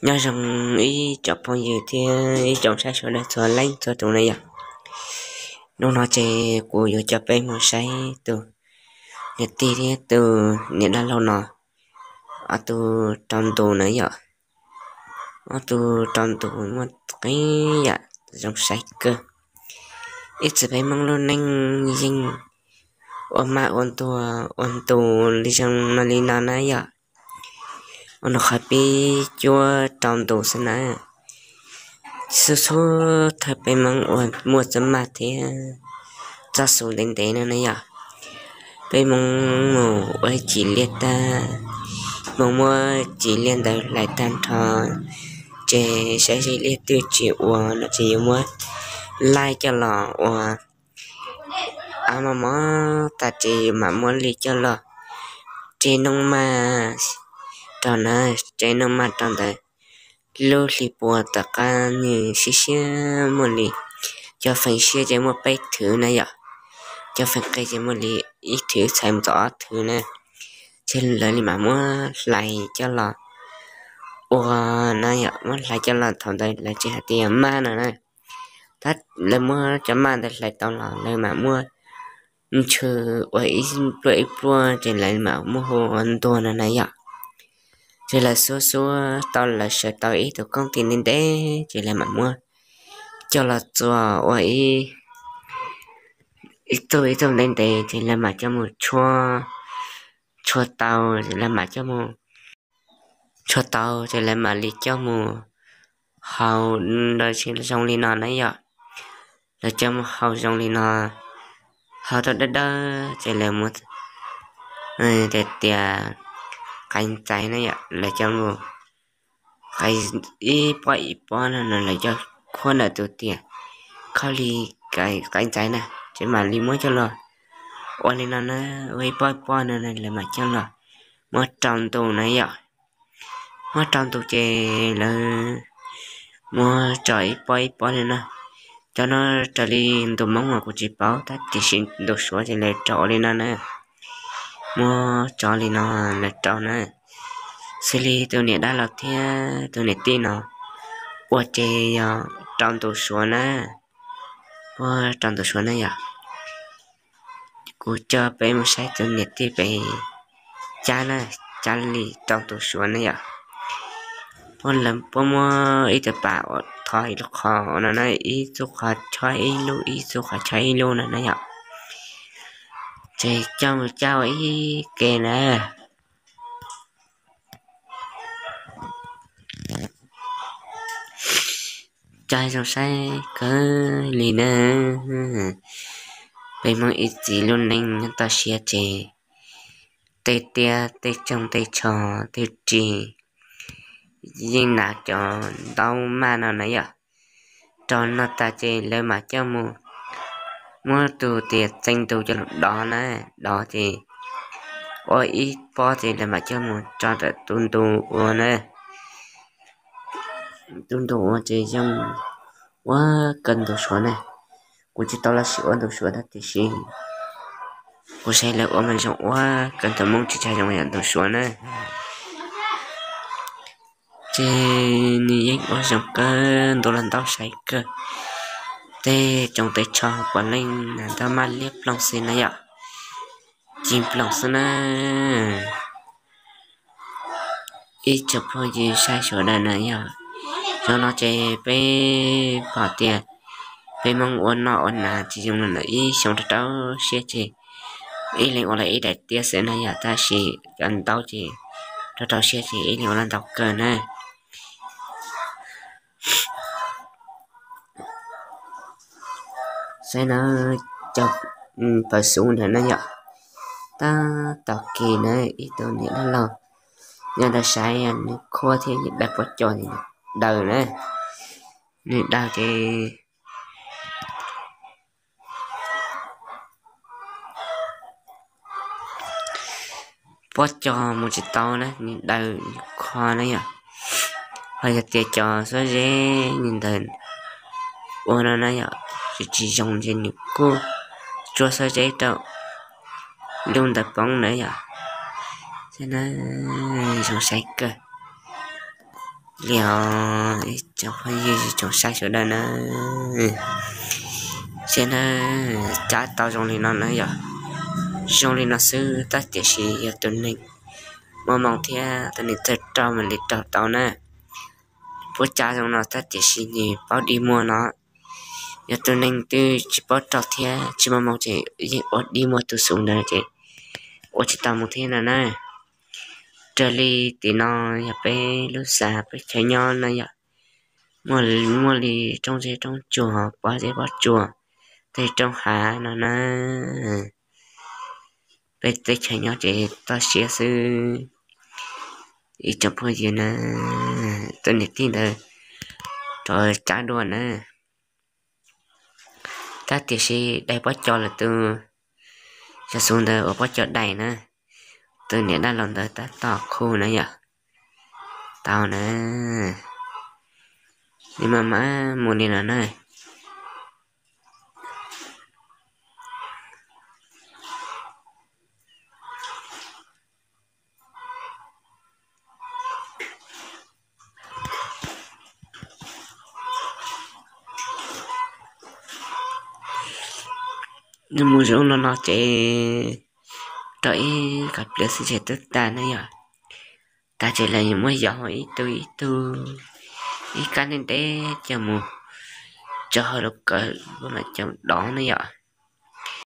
Nyob zoo ib tsoom phooj ywg thiab ib tsoom saib sawv daws txhua leej txhua tus na yom. Hnub no ces kuv yuav coj peb mus saib tus niam tij thiab tus niam dab laug no ob tug rau ntus na yom. Ob tug rau ntus muaj qee yam zoo saib kawg. Ib txwm peb Hmoob lub neej yeej ua maj ua ntuag ua ntus li zoo no li no na yom. Ua no qhov pib cuab rau ntus xwb na. Xub xub thawj peb Hmoob ua muaj txoj maj thiab txoj xu ntev ntev no na yom. Peb Hmoob mus ua ib cim liaj tag, Hmoob muab cim liaj ntawd hlais tag nrho, ces saib zeb liaj twg tsis ua no ces yuav muab laij coj los ua. Av mos mos tas ces mam muab li coj los tsev nooj maj rau na, tsev nooj maj rau ntawd. Lub hli puas tom qab nws siab siab muaj li, cov feem siab ces muaj peb thwv na yom, cov feem qis ces muaj li ib thwv txhais mus txog ob thwv na. Ces lawv li mam muab hlais coj los ua na yom, muab hlais coj los thaum ntawd lawv tsis hais tias maj no na. Tab lawv muab cov maj ntawd hlais tau los lawv mam muab ntshaw ua ib pluaj ib pluaj ces lawv mam muab hu ua ntuag no na yom. Ces lawv xuab xuab tau lawv sawv tau ib tug koob tis ntev ntev ces lawv mam muab coj los txuas ua ib tug ib tug ntev ntev ces lawv mam coj mus tshuab, tshuab tau, lawv mam coj mus tshuab tau ces lawv mam li coj mus hau zoo li no na yom. Lawv coj mus hau zoo li no, hau tau dawb dawb ces lawv muab tias tias qaiv ntxaiv na yom, lawv coj mus qaiv ib pob ib pob no no lawv coj khuab ntawm tus tias khaub lig qaiv ntxaiv na, ces mam li muab coj los ua li no na, ua ib pob ib pob no lawv mam coj los muab rau ntus na yom. Muab rau ntus ces lawv muab tso ib pob ib pob li no. Cov no raws li ntus Hmoob mas kuv tsis paub tab tiam sis ntus Suav ces lawv rau ua li no na. Muab tso li no lawv rau na. Xws li tus niam dab laug thiab tus niam tij no ua ces yog rau ntus Suav na. Muab rau ntus Suav na yom. Kuv coj peb mus saib tus niam tij pem cab na, cab li rau ntus Suav na yom. Puab lawv puab muab ib tug pas thov ib lub qhov no na, ib txuj qhov chob ib lub, ib txuj qhov chob ib lub no na yom. Ces coj mus cab ua ib ke na. Coj zoo saib kawg li na. Peb Hmoob ib txwm lub neej nyob toj siab ces tej tiab tej tsoog tej tsho tej ris yeej hnav cov ntaub maj no na yom. Rau no tas ces lawv mam coj mus muab tus tias txeev ntus coj los dov na, dov ces ua ib pob ces lawv mam coj mus tso ntawm tus ntus ua na. Tus ntus ua ces zoo ua kawg ntus Suav na. Kuv tsis tau los sim ua ntus Suav tab tiam sis kuv saib lawv ua mas zoo ua kawg, ntus Hmoob tsis tshaj zoo yam ntus Suav na. Ces nws yeej ua zoo kawg, ntuav los ntau saib kawg. Tej tsoog tej tsho puav leej ntau maj liab ploog xwb na yom. Ci ploog xwb na. Ib tsoom phooj ywg saib sawv daws na yom, zoo no ces peb pom tias peb Hmoob ua noj ua hnav tsis zoo li lawm, ib xyoo rau rau siab ces ib leeg ua lawm ib daim tiab xwb na yom, tab sis cov ntaub ces rau rau siab ces ib leeg ua lawm ntau kawg na. Saib na, cov pawv xub ntawd na yom, tab tom kis na ib tug niam dab laug nyob ntawd saib nws khuab thiab nws daws pob cos daws na, nws daws ces pob cos mus tsis tau na, nws daws nws kho na yom. Ho yog tias cov xuab zeb nws ntawd ua no na yom, tsis zoo ces nws kuj tsuab xuab zeb rau lub ntawd poob na yom. Zoo saib kawg. Li os, ib tsoom phooj ywg tsoom saib sawv daws na, seb na, cab tau zoo li no na yom. Zoo li no xwb tab tiam sis yog tus neeg muaj moo thiab tus neeg txawj raug mam li raug tau na. Puab cab zoo no tab tiam sis nws paub dig muag no. Yog tus neeg twg tsis paub raug thiab tsis muaj moo ces yeej ua dig muag tus xu ntawd ces ua tsis tau mus thiab no na. Raws li tim no yog peb lub xav peb chaw nyob no yom, muaj li roob zeb roob tsuag, pob zeb pob tsuag, tej roob hav no na. Peb teb chaws nyob ces toj siab xwb. Ib tsoom phooj ywg na, tus niam tij ntawd rov cab dua na, tab tiam sis dai pob co lawm tus, cov xu ntawd ua pob co dai na. Tus niam dab laug ntawd tab tom khu na yom. Tau na, nws maj mam mus li no na. Nws mus zoo no no ces rau ib qhov pliav xwb ces twb tag na yom. Tag ces lawv yuav muab yos ib tug ib tug, ib kab ntev ntev coj mus tso hauv lub kawm mam coj dov na yom.